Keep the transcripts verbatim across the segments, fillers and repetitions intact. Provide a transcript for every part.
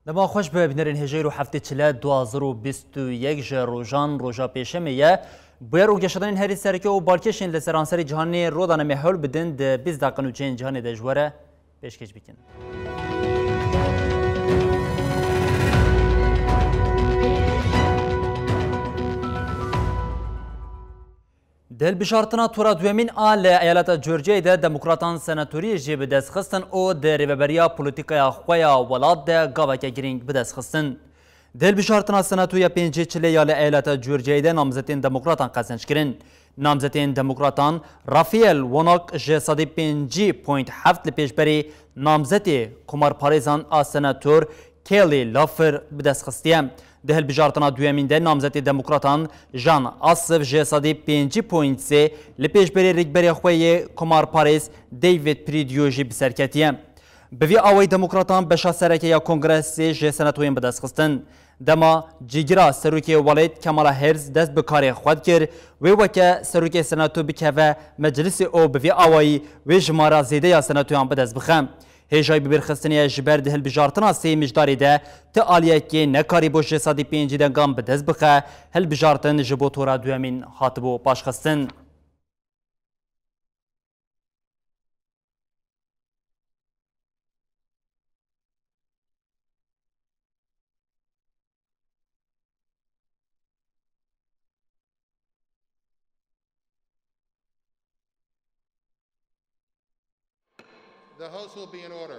Dema xweş be bînerên hêjayî û heftê çile du hazar û bîst û yek ji rojan roja pêşemê ye. Bûyer û geşedanên herî sereke û balkêşên li seranserî cîhanê rodanê me hewl bidin di bîst deqin û cihên cîhanê de ji we re pêşkêş bikin. Di hilbijartina tora duyemîn a li eyaleta Georgiayê de demokratan senatoriyê jî bi dest xistin û di rêveberiya polîtîkaya xwe ya welat de gaveke girîng bi dest xistin. Di hilbijartina senatoya pêncê çilê ya li eyaleta Georgiayê de namzetên demokratan qezenc kirin. Namzetên demokratan Raphael Warnock ji sedî pêncî point heft li pêşberî namzetê komarparêzan a senator Kelly Loeffler bi dest xistiye. Di hilbijartina duyemîn de namzetê demokratan Jan Asif ji sedî pêncî point sê li pêşberî rêkberê xwe yê komarparêz David Perdue jî bi ser ketiye. Bi vî awayî demokratan beşa sereke ya kongresê ji senatoyên bi dest xistin. Dema cîgira serokê welêt Kamala Harris dest bi karê xwe dikir, wê weke serokê senato bikeve meclisê û bi vî awayî wê jimara zêde ya senatoyan bi dest bixe. Hêjayî bibîrxistinê ye ji ber di hilbijartina sê Mijdarê de ti aliyekê nekarîbû ji sedî pêncî dengan bi dest bixe, hilbijartin ji bo tora duyemîn hatibû paşxistin. The House will be in order.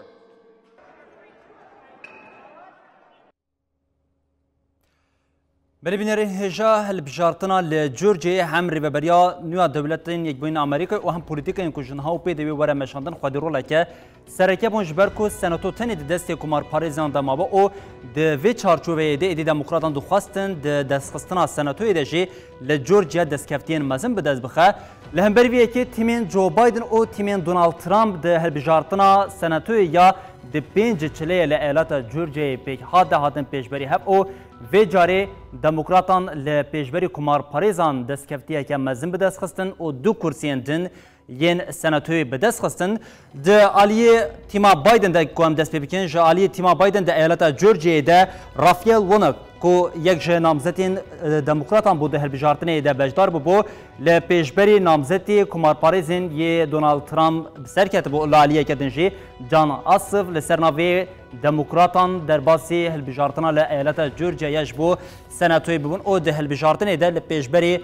Belê bînerên hêja, hilbijartina li Georgiayê hem Rêveberiya nû ya Dewletên Yekbûyî Amerîkayê û hem polîtîkayên ku ji niha û pê de wê were meşandin xwedî roleke sereke bûn, ji ber ku senato tenê di destê komarparêzan de mabe û di vê çarçoveyê de êdî demokratan dixwestin di destxistina senatoyê de jî li Georgia destkeftiyên mezin bi dest bixe. Li hember vê yekê tîmên Joe Biden û tîmên Donald Trump di hilbijartina senatoyê ya di pêncî çileyê li eyaleta Georgiayê pêk hat de hatin pêşberî hev û vê carê demokratan li pêşberî komarparêzan destkeftiyeke mezin bi dest xistin û du kursiyên din yên senatoyê bi dest xistin. Di aliyê tîma Biden de ku em dest pê bikin, ji aliyê tîma Biden di eyaleta Georgiayê de Raphael Warnock ku yek ji namzetên, e, demokratan bû di hilbijartinê de beşdar bûbû, li pêşberî namzetê komarparêzên yê Donald Trump bi ser ketibû û li aliyeke din jî Jan Asif li ser navê demokratan derbasî hilbijartina li eyaleta Georgiayê ji bo senatoyê bibûn û di hilbijartinê de li pêşberî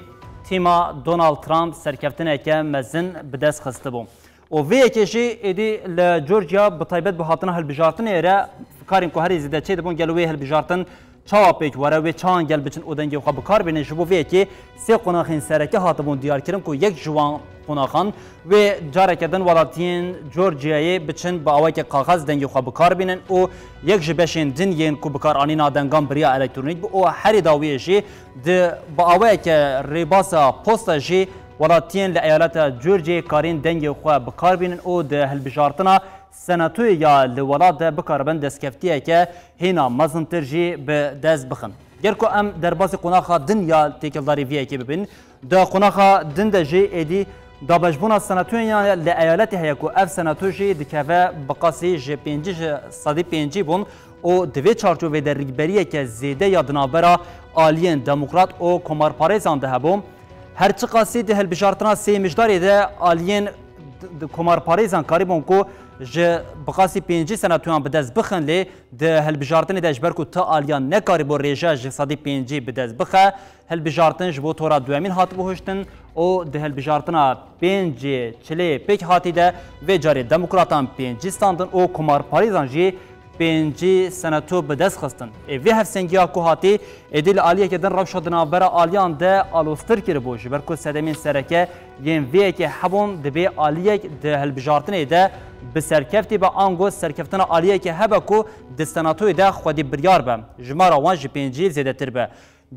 tîma Donald Trump serkeftineke mezin bi dest xistibû. Û vê yekê jî êdî li Georgia bi taybet bi hatina hilbijartinê re karên ku herî zêde çêdibûn, gelo wê hilbijartin çawa pêk were, wê çawan gel biçin û dengê xwe bi kar bînin. Ji bo vê yekê sê qonaxên sereke hatibûn diyarkirin ku yek ji wan qonaxan wê careke din welatiyên Georgiayê biçin bi awayeke kaxez dengê xwe bi kar bînin û yek ji beşên din yên ku bikaranîna dengan bi riya elektronîk bû û herî dawiyê jî di bi awayeke rêbasa posta jî welatiyên li eyaleta Georgiayê karîn dengê xwe bi kar bînin û di hilbijartina senatoyê ya li welat de bikaribin destkeftiyeke hêna mezintir jî bi dest bixin. Ger ku em derbasî qonaxa din ya têkildarî vê yekê bibin, di qonaxa din de jî êdî dabeşbûna senatoyan ya li eyaletê heye ku ev senato jî dikeve bi qasî ji pêncî ji sedî pêncî bûn û di vê çarçovê de rîkberiyeke zêde ya di navbera aliyên demokrat û komarparêzan de hebû. Her çiqasî di hilbijartina sê Mijdarê de aliyên d-, d-, komarparêzan karîbûn ku ji bi qasî pêncî senatoyan bi dest bixin, lê di hilbijartinê de ji ber ku ti aliyan nekarîbû rêje ji sedî pêncî bi dest bixe, hilbijartin ji bo tora duyemîn hatibû hiştin û di hilbijartina pêncê çilê pêk hatî de vê carê demokratan pêncî standin û komarparêzan jî pêncî senato bi dest xistin. Ê vê hevsengiya ku hatî êdî li aliyeke din rewşa di navbera aliyan de aloztir kiribû, ji ber ku sedemên sereke yên vê yekê hebûn, dibê aliyek di hilbijartinê de bi serkeftî be, ango serkeftina aliyekê hebe ku di senatoyê de xwedî biryar be, jimara wan ji pêncî zêdetir be.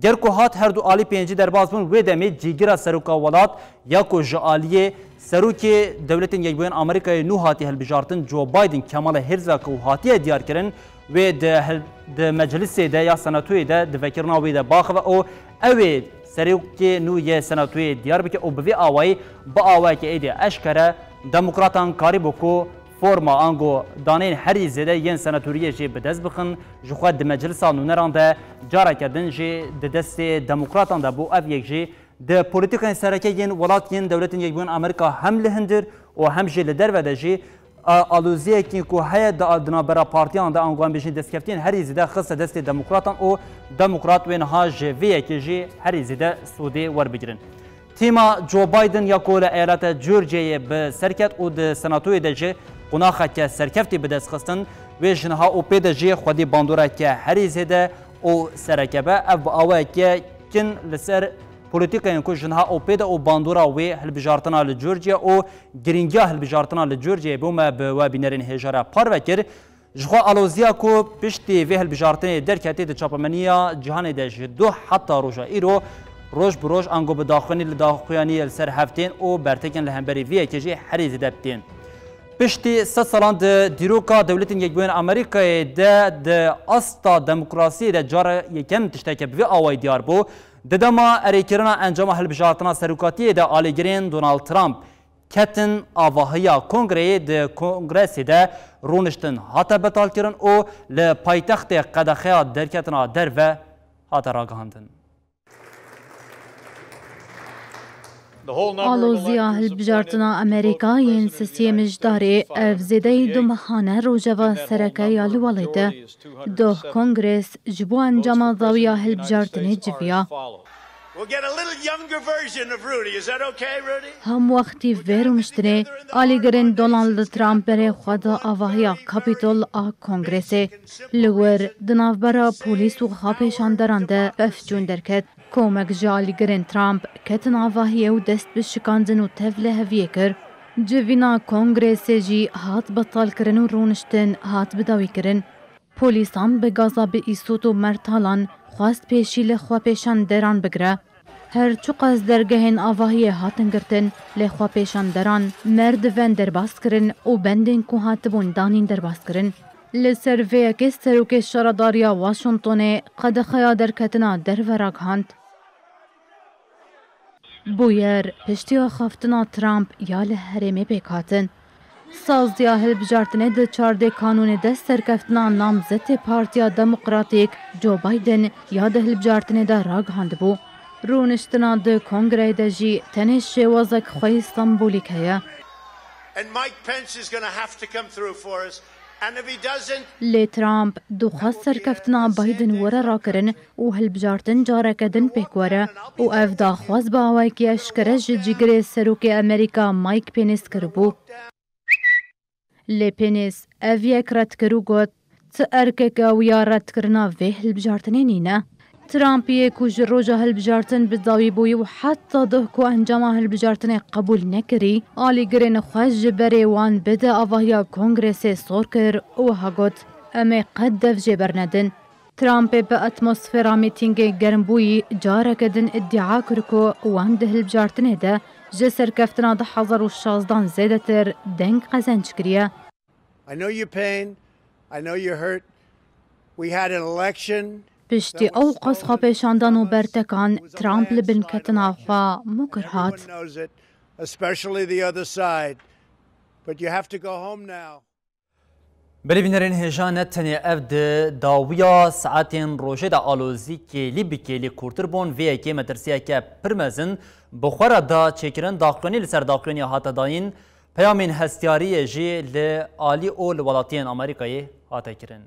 Ger ku hat her du alî pêncî derbas bûn, wê demê cîgira seroka welat ya ku ji aliyê serokê Dewletên Yekbûyên Amerîkayê nû hatiye hilbijartin Joe Biden, Kamala Harris ve ku hatiye diyarkirin, wê di hil-, di meclisê de ya senatoyê de di vekirina wê de biaxive û ew ê serokê nû yê senatoyê diyar bike û bi vê awayî bi awayeke êdî eşkere demokratan karîbû ku Forma ango danên herî zêde yên senatoriyê jî bi dest bixin, ji xwe di meclisa nûneran de careke din jî di destê demokratan de bû. Ev yek jî di polîtîkayên sereke yên welat yên Dewletên Yekbûyî yên Amerîka hem li hundir û hem jî li derve de jî, a, aloziyekî ku heye di, di navbera partiyan de, ango em bêjin destkeftiyên herî zêde xiste destê demokratan û demokrat wê niha ji vê yekê jî herî zêde sûdê werbigirin. Tîma Joe Biden ya ku li eyaleta Georgiayê bi ser ket û di senatoyê de jî qonaxeke serkeftî bi dest xistin, wê ji niha û pê de jî xwedî bandoreke herî zêde û sereke be. Ev bi awayeke kin li ser polîtîkayên ku ji niha û pê de û bandora wê hilbijartina li Georgia û girîngiya hilbijartina li Georgiayê bû me bi we bînerên hêja re parve kir. Ji xwe aloziya ku piştî vê hilbijartinê derketî di çapemeniya cîhanê de ji doh heta roja îro roj bi roj ango bi daxuyanî li daxuyaniyê li ser hev tên û bertekên li hemberî vê yekê jî herî zêde tên. Piştî sed salan di dîroka Dewletên Yekbûyên Amerîkayê de di asta demokrasiyê de cara yekem tişteke bi vê awayî diyar bû. Di dema erêkirina encama hilbijartina serokatiyê de alîgirên Donald Trump ketin avahiya kongreyê, di kongresê de rûniştin hate betalkirin û li paytextê qedexeya derketina derve hate ragihandin. Aloziya hilbijartina Amerîka yên sisiyê mijdarê ev zêdeyî du mehane rojeva sereke ya li welê de. Doh Kongres ji bo encama dawiya hilbijartinê civiya. We'll get a little younger version of Rudy. Is that okay, Rudy? Hemwextî vê rûniştinê alîgirên Donald Trump berê xwe da avahiya Kapîtol a Kongresê. Li wir di navbera polîs û xwepêşanderan de pevçûn derket. Komek ji alîgirên Trump ketin avahiyê û dest bi şikandin û tevliheviyê kir. Civîna Kongresê jî hat betalkirin û rûniştin hat bidawîkirin. Polîsan bi gaza bi îsot û mertalan xwest pêşî li xwepêşanderan bigire. Her çiqas dergehên avahiyê hatin girtin, lê xwepêşanderan merdiven derbas kirin û bendên ku hatibûn danîn derbas kirin. Li ser vê yekê serokê şaredariya Washingtonê qedexeya derketina derve ragihand. Bûyer piştî axaftina Trump ya li herêmê pêk hatin. Saziya hilbijartinê di çardê kanûnê de serkeftina namzetê Partiya Demokratîk Joe Biden ya di hilbijartinê de ragihandibû. Rûniştina di kongreyê de jî tenê şêwazek xweyî sembolîk heye. And Mike Pence is gonna have to come through for us. And if he doesn't, Lê Trump dixwest serkeftina Biden were rakirin û hilbijartin careke din pêk were û ev daxwaz bi awayekî eşkere ji cîgirê serokê Amerîka Mike Pence kiribû. Lê Pence ev yek red kir û got, ti erkeke wî ya redkirina vê hilbijartinê nîne. Trump yê ku ji roja hilbijartin bi dawî bûyî û heta doh ku encama hilbijartinê qebûl nekirî, alîgirên xwe ji berê wan bide avahiya Kongresê sor kir û wiha got, em ê qet dev jê bernedin. Trumpê bi atmosfera mîtîngê germbûyî careke din îdia kir ku wan di hilbijartinê de ji serkeftina du hezar û şazdan zêdetir deng qezenc kiriye. I know your pain. I know you're hurt. We had an election. Piştî ew qas xwepêşandan û bertekan, Trump li bin ketina xwe mûkir hat. Everyone knows it, especially the other side. But you have to go home now. Belê bînerên hêja, ne tenê ev di dawiya saetên rojê de alozî kêlî bi kêlî kûrtir bûn, vê yekê metirsiyeke pir mezin bi xwe re da çêkirin, daxuyanî li ser daxuyanî hate dayîn, peyamên hestiyariyê jî li alî û li welatiyên Amerîkayê hate kirin.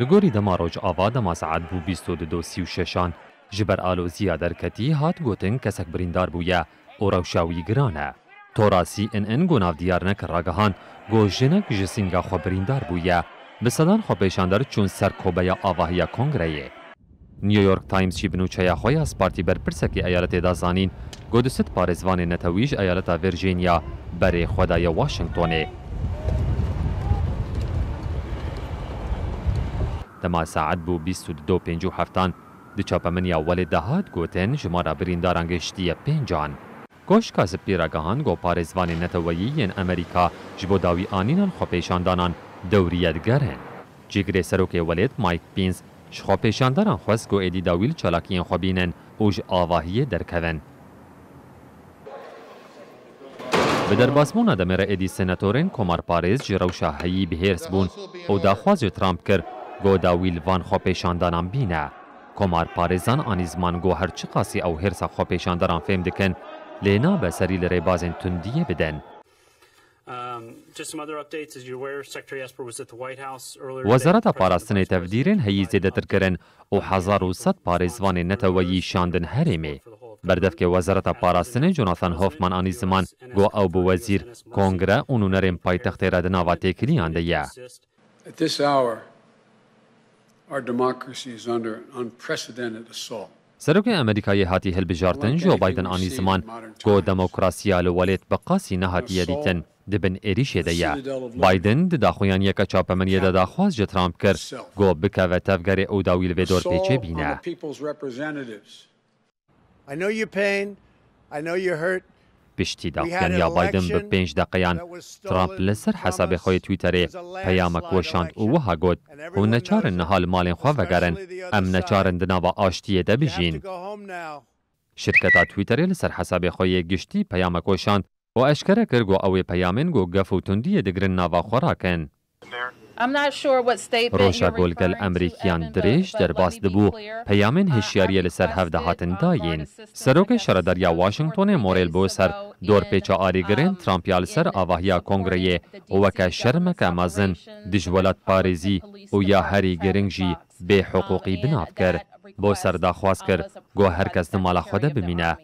Li gorî dema Rojava, dema saet bû bîst û du do sî û şeşan, ji ber aloziya derketî hat gotin kesek birîndar bûye û rewşa wî giran e. Tora C N N ku nav diyar nekir ragihand, ku jinek ji sînga xwe birîndar bûye. Bi sedan xwepêşander çûn ser kobeya avahiya kongreyê. New York Times jî bi nûçeya xwe ya spartî berpirsekî eyaletê da zanîn, ku du sed parêzvanên netewî ji eyaleta Virginia berê xwe daye Washingtonê. Dema saet bû bîst û du pêncî û heftan, di çapemeniya welêt de hat gotin, jimara birîndaran gihiştiye pêncan. Koşka Spî ragihand, ku parêzvanên neteweyî yên Amerîka ji bo dawî anînan xwepêşandanan dewriye digerin. Cîgirê serokê welêt Mike Pence ji xwepêşandaran xwest ku êdî dawî li çalakiyên xwe bînin û ji avahiyê derkevin. Bi derbasbûna demê re êdî senatorên komarparêz ji rewşa heyî bi hêrs bûn û daxwaz ji Trump kir, ku dawî li van xwepêşandanan bîne. Komarparêzan anî ziman ku her çiqasî ew hêrsa xwepêşandaran fêm dikin, lê nabe serî li rêbazên tundiyê bidin. Um, just some other updates. As you're aware, Secretary Esper was at the White House earlier today. Wezareta Parastinê tevdîrên heyî zêdetir kirin û hezar û sed parêzvanên neteweyî şandin herêmê. Berdevkê Wezareta Parastinê Jonathan Hoffman anî ziman ku ew bi wezîr, kongre û nûnerên paytextê re di nava têkiliyan de ye. At this hour, our democracy is under an unprecedented assault. Serokê Amerîkayê hatî hilbijartin, Joe Biden anî ziman ku demokrasiya li welêt bi qasî nehatiye dîtin, di bin êrîşê de ye. Biden di daxuyaniyeke çapemeniyê de daxwaz ji Trump kir ku bikeve tevgerê û dawî li vê dorpêçê bîne. I know your pain. I know you're hurt. Piştî daxuyaniya Biden bi pênc deqeyan, Trump li ser hesabê xwe yê Twitterê peyamek weşand û wiha got, hûn neçar in niha li malên xwe vegerin, em neçar in di nava aştiyê de bijîn. Şirketa Twitterê li ser hesabê xwe yê giştî peyamek weşand û eşkere kir ku ew ê peyamên ku gef û tundiyê digirin nava xwe rakin. I'm not sure what statement you're referring to, Roja ku li gel Emerîkiyan dirêj derbas dibû, peyamên hişyariyê li ser hev de hatin dayîn. Serokê Şaredariya Washingtonê Morel bû ser dorpêça alîgirên Trump ya li ser avahiya kongreyê û weke şermeke mezin dij welatparêzî û ya herî giring jî bêhiqûqî bi nav kir. Bo ser daxwaz kir ku her kes di mala xwe de bimîne.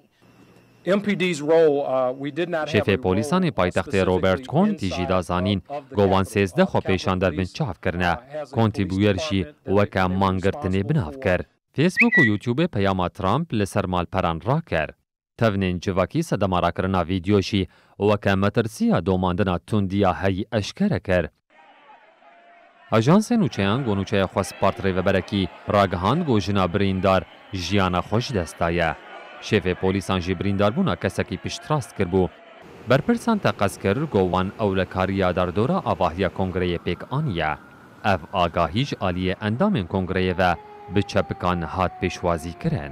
M P D's role, uh, we did not have a role specifically in the size of the, of the, uh, Şêfê polîsanê paytextê Robert Conti jî da zanîn ku wan sêzdeh xwepêşander binçav kirine. Conti bûyer jî weke mangirtinê bi nav kir. Facebook û YouTubeê peyama Trump li ser malperan rakir. Tevnên civakî sedema rakirina vîdyo jî weke metirsiya domandina tundiya heyî eşkere kir. Ajansê nûçeyan ku nûçeya xwe spart rêveberekî ragihand ku jina birîndar jiyana xwe ji dest daye. Şêfê polîsan jî birîndarbûna kesekî piştrast kiribû. Berpirsan teqez kir ku wan ewlekariya derdora avahiya kongreyê pêk aniye. Ev agahî ji aliyê endamên kongreyê ve bi çepikan hat pêşwazî kirin.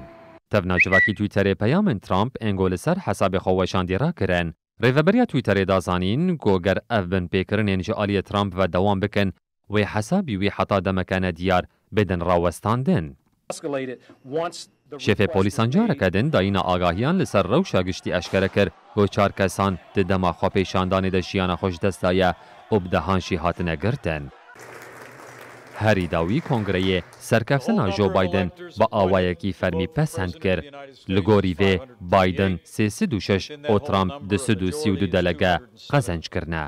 Tevna civakî Twitterê peyamên Trump ên ku li ser hesabê xwe weşandî rakirin. Rêveberiya Twitterê da zanîn ku ger ev binpêkirinên ji aliyê Trump ve dewam bikin, wê hesabî wî heta demeke nediyar bidin rawestandin. Şêfê polîsan careke din dayîna agahiyan li ser rewşa giştî eşkere kir ku çar kesan di dema xwepêşandanê de jiyana xwe ji dest daye û bi dehan jî hatine girtin. Herî dawî kongreyê serkeftina Joe Biden bi awayekî fermî pesend kir. Li gorî vê Biden sê sed û şeş û Trump du sed û sî û du delege qezenc kirine.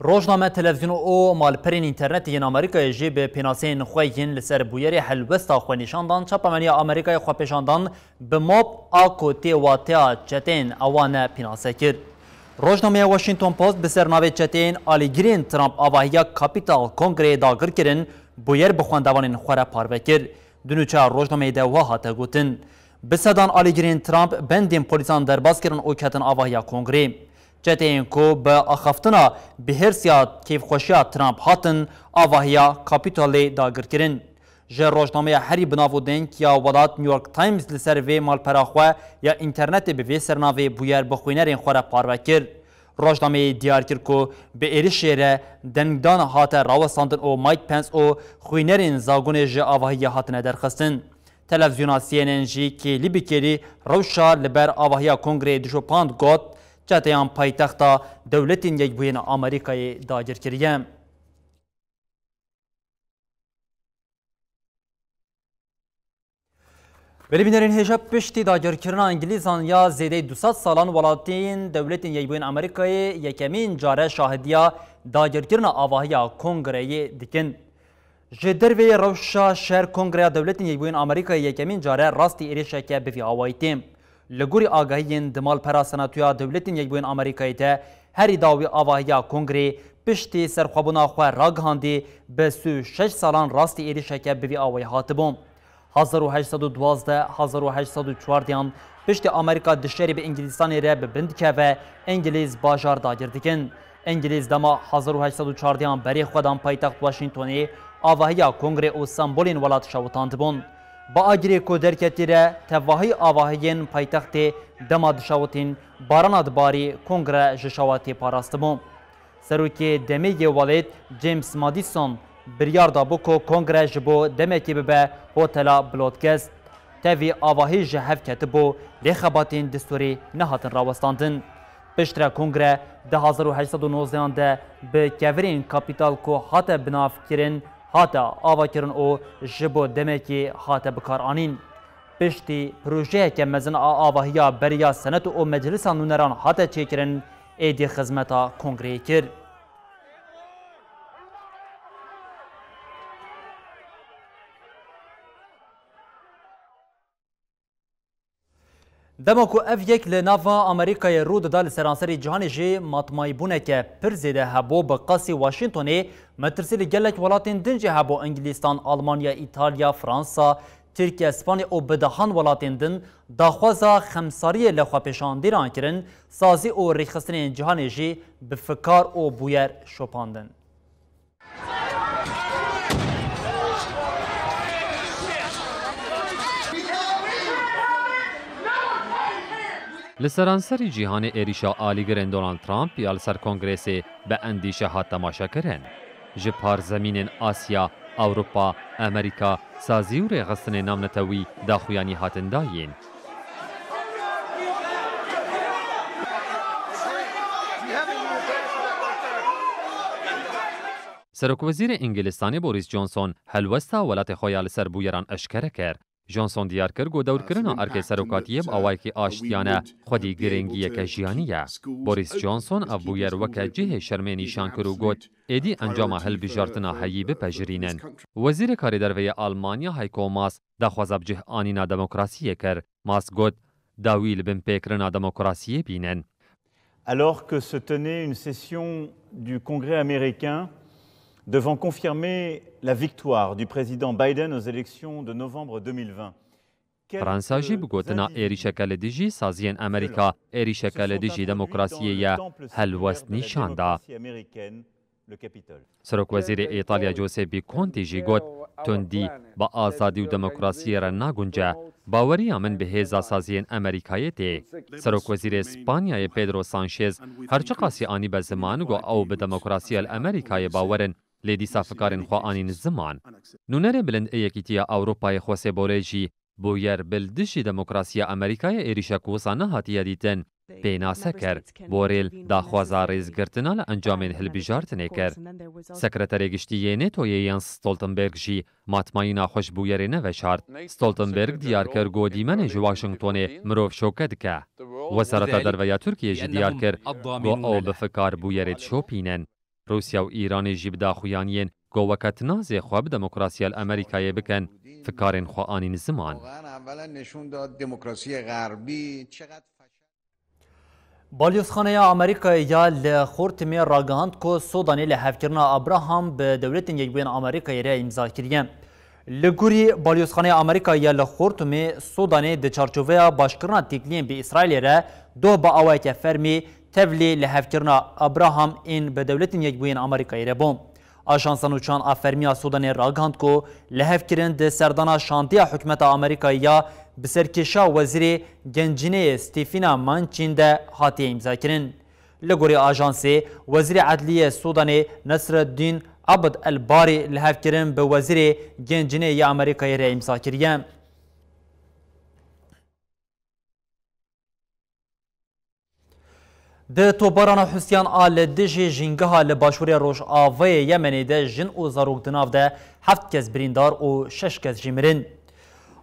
Rojname, televîzyon û malperên înternetê yên Amerîkayê jî bi pênaseyên xwe yên li ser bûyerê helwesta xwenîşandan çapemeniya Amerîkayê xwepêşandan bi mop a ku tê wateya çeteyên ewan e pênase kir. Rojnameya Washington Post bi ser navê Çeteyên Alîgirên Trump avahiya Capitol Kongreyê dagir kirin, bûyer bi xwendevanên xwe re parve kir. Di nûçeya rojnameyê de wiha hate gotin, bi sedan alîgirên Trump bendên polîsan derbas kirin û ketin avahiya kongrê. Çeteyên ku bi axaftina bihêrsiya kêfxweşiya Trump hatin avahiya Kapîtolê dagir kirin. Ji rojnameya herî binav û deng ya welat New York Times li ser vê malpera xwe ya înternetê bi vê sernavê bûyer bi xwînerên xwe re parve kir. Rojnameyê diyar kir ku bi êrişê re dengdan hate rawestandin û Mike Pence û xwînerên zagonê ji avahiyê hatine derxistin. Televîzyona C N N jî kêlî bi kêlî rewşa li ber avahiya kongreyê dişopand, got, çeteyan paytexta Dewletên Yekbûyên Amerîkayê dagir kiriye. Belê bînerên hêja, piştî dagirkirina Îngilîzan ya zêdeyî du sed salan, welatên Dewletên Yekbûyên Amerîkayê yekemîn care şahidiya dagirkirina avahiya kongreyê dikin. Ji derveyî rewşa şer, Kongreya Dewletên Yekbûyên Amerîkayê yekemîn care rastî êrişeke bi vî awayî tê. Li gorî agahiyên di malpera Senatoya Dewletên Yekbûyên Amerîkayê de, herî dawî avahiya Kongreyê piştî serxwebûna xwe ragihandî, bi sî û şeş salan rastî êrişeke bi vî awayî hatibû. Hezar û heşt sed û duwazdeh, hezar û heşt sed û çardeh an piştî Amerîka di şerê bi Îngilîstanê re bi bin dikeve, Îngilîz bajar dagir dikin. Îngilîz dema hezar û heşt sed û çardeh an berê xwe dan paytext Washingtonê, avahiya Kongrê û sembolên welat şewitandibûn. Bi agirê ku derketî re tevahî avahiyên paytextê dema dişawitîn barana dibarî kongre ji şawa tê parastibû. Serokê demê yê welêt James Madison biryar dabû ku kongre ji bo demekê bibe hotela Bloodgest. Tevî avahî ji hev ketibû, lê xebatên distûrî nehatin rawestandin. Piştre kongre di hezar û heşt sed û nozdeh de bi kevirên kapîtal ku hate binavkirin, hate avakirin û ji bo demekê hate bikaranîn. Piştî projeyeke mezin a avahiya beriya Senet û Meclisa Nûneran hate çêkirin, êdî xizmeta kongreyê kir. Dema ku ev yek li nava Amerîkayê rû dida, li seranserî cîhanê jî matmayîbûneke pir zêde hebû. Bi qasî Washingtonê metirsî li gelek welatên din jî hebû, Îngilîstan, Almanya, Îtalya, Fransa, Tirkiye, Spanya û bi dehan welatên din daxwaza xemsariyê li xwepêşandîran kirin, sazî û rêxistinên cîhanê jî bi fikar û bûyer şopandin. Li seranserî cîhanê êrîşa alîgirên Donald Trump ya li ser Kongresê bi endîşe hat temaşekirin. Ji parzemînên Asya, Ewropa, Amerîka, sazî û rêxistinên navnetewî daxuyanî hatin dayîn. Serokwezîrê Îngilistanê Boris Johnson helwesta welatê xwe ya li ser bûyeran eşkere kir. Johnson diyar kir ku dewrkirina erkê serokatiyê bi awayekî aştiyane xwedî girîngiyeke jiyanî ye. Boris Johnson ev bûyer weke cihê şermê nîşan kir û got, êdî encama hilbijartina heyî bipejirînin. Wezîrê Karê Derve yê Almanya Heiko Maas daxwaza bi cih anîna demokrasiyê kir. Maas got, dawî li binpêkirina demokrasiyê bînin. Alors que se tenait une session du Congrès américain devant confirmer la victoire du président Biden aux élections de novembre deux mille vingt. Fransa jî bi gotina êrîşeke li dijî saziyên Amerîka, êrîşeke li dijî demokrasiyê ye, helwest nîşan da. Serokwezîrê Îtalya Giuseppe Conte jî got, tundî bi azadî û demokrasiyê re nagunce. Baweriya min bi hêza saziyên Amerîkayê tê. Serokwezîrê Spanyayê Pedro Sanchez her çiqasî anîbe ziman, got ew bi demokrasiya li Amerîkayê bawer in, lê dîsa fikarên xwe anîn ziman. Nûnerê bilind ê Yekîtiya Ewropayê José Borrell jî bûyer bi li dijî demokrasiya Amerîkayê êrîşek wisa nehatiye dîtin, pênase kir. Borrell daxwaza rêzgirtina li encamên hilbijartinê kir. Sekreterê Giştî yê NATOyê Jens Stoltenberg jî matmayîna xwe ji bûyerê neveşart. Stoltenberg diyar kir ku dîmenê ji Washingtonê mirov şoke dike. Wezareta Derve ya Tirkiyê jî diyar kir ku ew bi fikar bûyerê dişopînin. Rûsya û Îranê jî bi daxuyaniyên ku weke tinazê xwe bi demokrasiya li Amerîkayê bikin, fikarên xwe anîn ziman. Balyozxaneya Amerîkayê ya li Xortimê ragihand ku Sodanê lihevkirina Abraham bi Dewletên Yekbûyên Amerîkayê re îmza kiriye. Li gorî Balyozxaneya Amerîkayê ya li Xortimê, Sodanê di çarçoveya başkirina têkiliyên bi Îsraîlê re doh bi awayeke fermî tevlî lihevkirina Abraham ên bi Dewletên Yekbûyên Amerîkayê re bû. Ajansa nûçan a fermî ya Sodanê ragihand ku lihevkirin di serdana şantiya hikûmeta Amerîkayê ya bi serkêşa Wezîrê Gencînê yê Stefina Manchin de hatiye îmzakirin. Li gorî ajansê, Wezîrê Edliyê Sodanê Nesreddîn Abd El Barî lihevkirin bi Wezîrê Gencînê yê Amerîkayê re îmza kiriye. Di topbarana Hûsiyan a li dijî jîngeha li başûrê rojavayê Yemenê de jin û zarok di nav de heft kes birîndar û şeş kes jî mirin.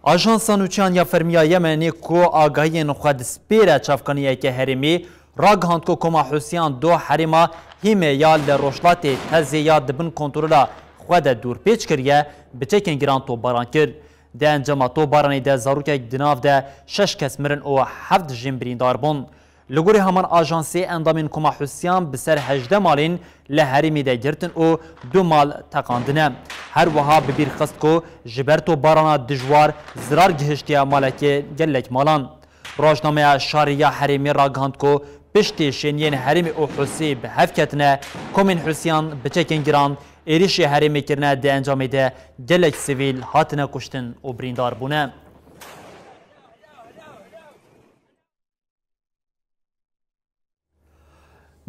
Ajansa nûçeyan ya fermî ya Yemenê ku agahiyên xwe dispêre çavkaniyeke herêmî, ragihand ku koma Hûsiyan du herêma Hîmê ya li rojhilatê Tezê ya di bin kontrola xwe de dûrpêç kiriye, bi çekên giran topbaran kir. Di encama topbaranê de zarokek di nav de şeş kes mirin û heft jin birîndar bûn. Li gorî heman ajansê, endamên koma Hûsiyan bi ser hejdeh malên li herêmê de girtin û du mal teqandine. Her wiha bi bîr xist ku ji ber topbarana dijwar zirar gihiştiye maleke gelek malan. Rojnameya Şarî ya herêmê ragihand ku piştî şêniyên herêmê û Hûsî bi hev ketine, komên Hûsiyan bi çekên giran Êrişê herêmê kirine, di encamê de gelek sivîl hatine kuştin û birîndar bûne.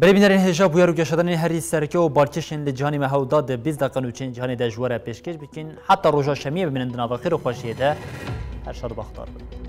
Berê bînerên hêja, bûyer û geşedanên herî sereke û balkêşên li cîhanê me hewl da di bîst deqe nûçeyên cîhanê de ji we re pêşkêş bikin. Heta roja şemiyê bimînin di nava xêr û xweşiyê de. Her şad û bextewar bin.